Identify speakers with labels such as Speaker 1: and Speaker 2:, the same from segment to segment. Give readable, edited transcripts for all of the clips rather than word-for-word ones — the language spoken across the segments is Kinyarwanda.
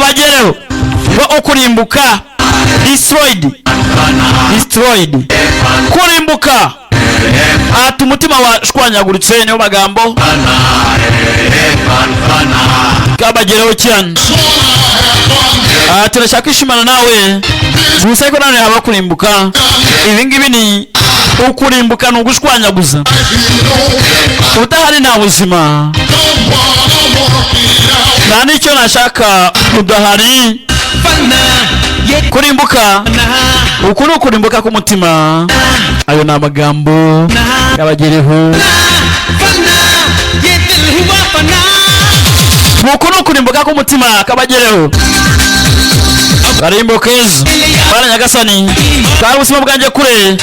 Speaker 1: Kabagereho ngo ukurimbuka, destroyed, destroyed, kurimbuka. Ati umutima washwanyaguritse, niyo magambo. Kabagereho cyane. Ati turashaka kwishimana nawe gusa, ariko nanone haba kurimbuka. Ibi ngibi ni ukurimbuka, ni ugushwanyaguza. Udahari nta buzima, nta n'icyo nashaka udahari. Kurimbuka, uku ni ukurimbuka k'umutima. Ayo ni amagambo yabagereho.
Speaker 2: ये दिल हुआ फना.
Speaker 1: Uku ni ukurimbuka k'umutima. Kabagereho, karimbo keza. Bana Nyagasani, twara ubuzima bwanjye kure,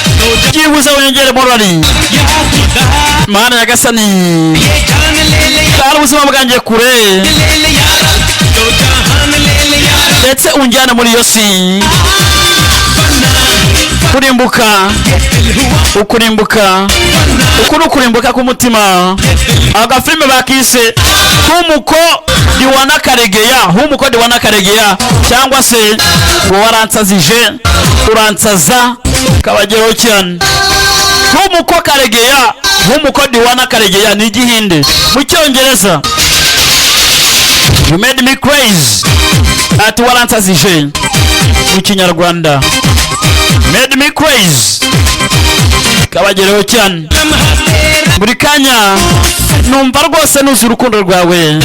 Speaker 1: byibuze wongere morali.
Speaker 2: या खुदा.
Speaker 1: Mana Nyagasani,
Speaker 2: ये जान ले ले.
Speaker 1: twara ubuzima bwanjye kure,
Speaker 2: ले ले यारा, तो जहान ले ले यारा.
Speaker 1: Ndetse unjyane muri iyo si. Kurimbuka, ukurimbuka, uku ni ukurimbuka k'umutima. Agafilime bakise Humko Deewana Kar Gaya, Humko Deewana Kar Gaya, cyangwa se ngo waransazije, uransaza. Kabageraho cyane. Humko Kar Gaya, Humko Deewana Kar Gaya ni Igihinde. Mu Cyongereza, "You made me crazy", ati waransazije. Mu Kinyarwanda, "Made me crazy". Kabageraho cyane.
Speaker 2: लम्हा तेरा
Speaker 1: Buri kanya numva rwose nuzuye urukundo rwawe,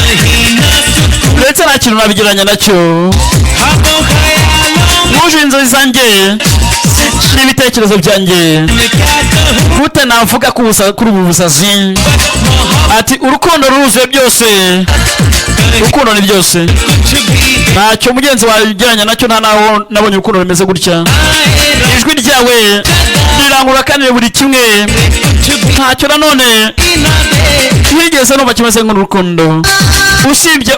Speaker 1: ndetse nta kintu nabigereranya nacyo.
Speaker 2: ख्वाबों ख्यालों
Speaker 1: Wuje inzozi zanjye n'ibitekerezo byanjye.
Speaker 2: में क्या कहूँ.
Speaker 1: Gute navuga kuri ubu busazi? Ati urukundo ruruzuye byose, urukundo ni byose.
Speaker 2: कुछ भी
Speaker 1: Ntacyo mugenzi wawe ugereranya nacyo, nta naho nabonye urukundo rumeze gutya.
Speaker 2: आए.
Speaker 1: Ijwi ryawe rirangurura kandi buri kimwe.
Speaker 2: कुछ भी
Speaker 1: Ntacyo nanone
Speaker 2: ना दे.
Speaker 1: wigeze numva kimeze nk'urukundo usibye.